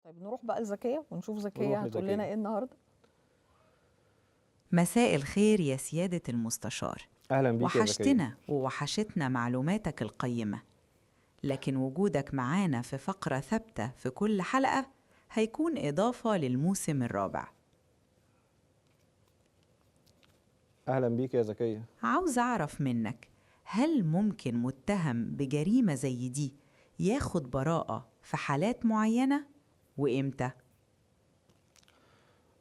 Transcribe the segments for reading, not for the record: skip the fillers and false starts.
طيب نروح بقى لزكية ونشوف زكية نروح هتقول لزكية. لنا ايه النهارده. مساء الخير يا سيادة المستشار. اهلا بيك يا زكية. وحشتنا ووحشتنا معلوماتك القيمة، لكن وجودك معانا في فقرة ثابتة في كل حلقة هيكون إضافة للموسم الرابع. اهلا بيك يا زكية. عاوز أعرف منك، هل ممكن متهم بجريمة زي دي ياخد براءة في حالات معينة وإمتى؟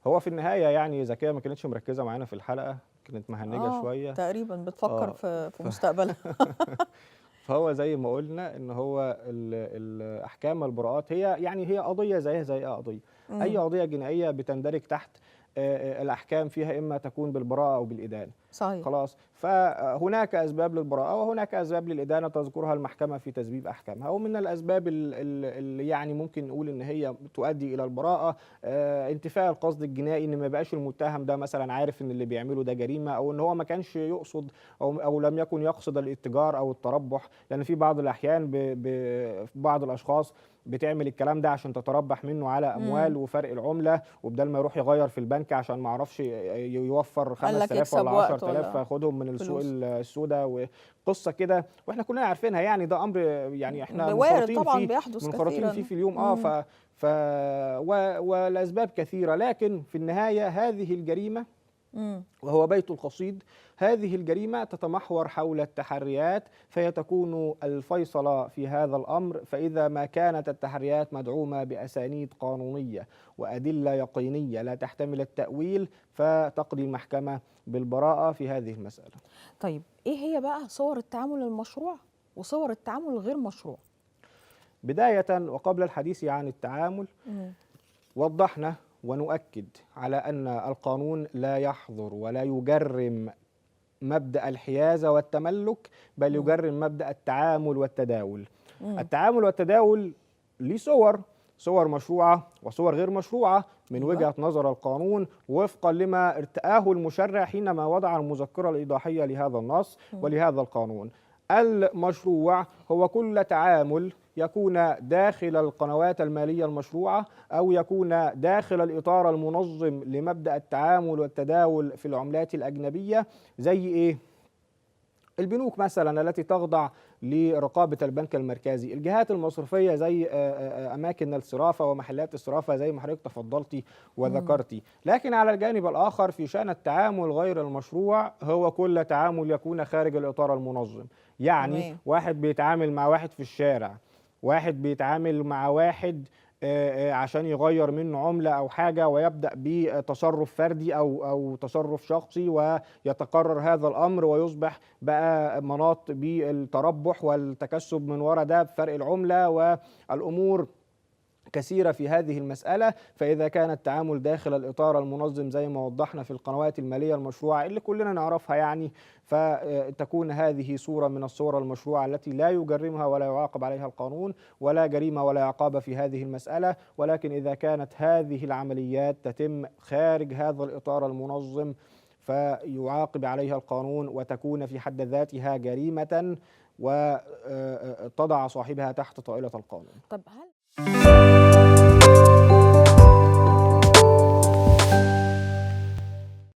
هو في النهاية يعني زكية ما كانتش مركزه معانا في الحلقة، كانت مهنجه شوية تقريبا بتفكر في مستقبلها. فهو زي ما قلنا ان هو الاحكام البراءات هي يعني هي قضية زيها زي اي قضية. اي قضية جنائية بتندرج تحت الاحكام فيها اما تكون بالبراءة او بالادانه. صحيح. خلاص، فهناك اسباب للبراءه وهناك اسباب للادانه تذكرها المحكمة في تسبيب احكامها. ومن الاسباب اللي يعني ممكن نقول ان هي تؤدي الى البراءة انتفاء القصد الجنائي، ان ما بقاش المتهم ده مثلا عارف ان اللي بيعمله ده جريمة، او ان هو ما كانش يقصد او لم يكن يقصد الاتجار او التربح، لان في بعض الاحيان بعض الاشخاص بتعمل الكلام ده عشان تتربح منه على اموال وفرق العملة، وبدل ما يروح يغير في البنك عشان ما اعرفش يوفر 5000 ولا 10000 فياخدهم من السوق السوداء، وقصة كده واحنا كلنا عارفينها. يعني ده امر يعني احنا منخرطين طبعا فيه، بيحدث منخرطين فيه في اليوم. ف والاسباب كثيرة، لكن في النهاية هذه الجريمة وهو بيت القصيد، هذه الجريمة تتمحور حول التحريات، فهي تكون الفيصلة في هذا الأمر. فإذا ما كانت التحريات مدعومة بأسانيد قانونية وأدلة يقينية لا تحتمل التأويل، فتقضي المحكمة بالبراءة في هذه المسألة. طيب إيه هي بقى صور التعامل المشروع وصور التعامل الغير مشروع؟ بداية وقبل الحديث عن التعامل، وضحنا ونؤكد على أن القانون لا يحظر ولا يجرم مبدأ الحيازة والتملك، بل يجرم مبدأ التعامل والتداول. التعامل والتداول ليه صور، صور مشروعة وصور غير مشروعة من وجهة نظر القانون، وفقا لما ارتآه المشرع حينما وضع المذكرة الإيضاحية لهذا النص ولهذا القانون. المشروع هو كل تعامل يكون داخل القنوات المالية المشروعة، أو يكون داخل الإطار المنظم لمبدأ التعامل والتداول في العملات الأجنبية. زي إيه؟ البنوك مثلا التي تخضع لرقابة البنك المركزي، الجهات المصرفية زي أماكن الصرافة ومحلات الصرافة زي ما حضرتك تفضلتي وذكرتي. لكن على الجانب الآخر في شأن التعامل غير المشروع، هو كل تعامل يكون خارج الإطار المنظم. يعني واحد بيتعامل مع واحد في الشارع، واحد بيتعامل مع واحد عشان يغير منه عملة أو حاجة، ويبدأ بتصرف فردي أو تصرف شخصي، ويتكرر هذا الأمر ويصبح بقى مناط بالتربح والتكسب من وراء ده بفرق العملة، والأمور كثيرة في هذه المسألة. فإذا كان التعامل داخل الإطار المنظم زي ما وضحنا في القنوات المالية المشروعة اللي كلنا نعرفها يعني، فتكون هذه صورة من الصور المشروعة التي لا يجرمها ولا يعاقب عليها القانون، ولا جريمة ولا عقاب في هذه المسألة. ولكن إذا كانت هذه العمليات تتم خارج هذا الإطار المنظم فيعاقب عليها القانون، وتكون في حد ذاتها جريمة وتضع صاحبها تحت طائلة القانون. طب هل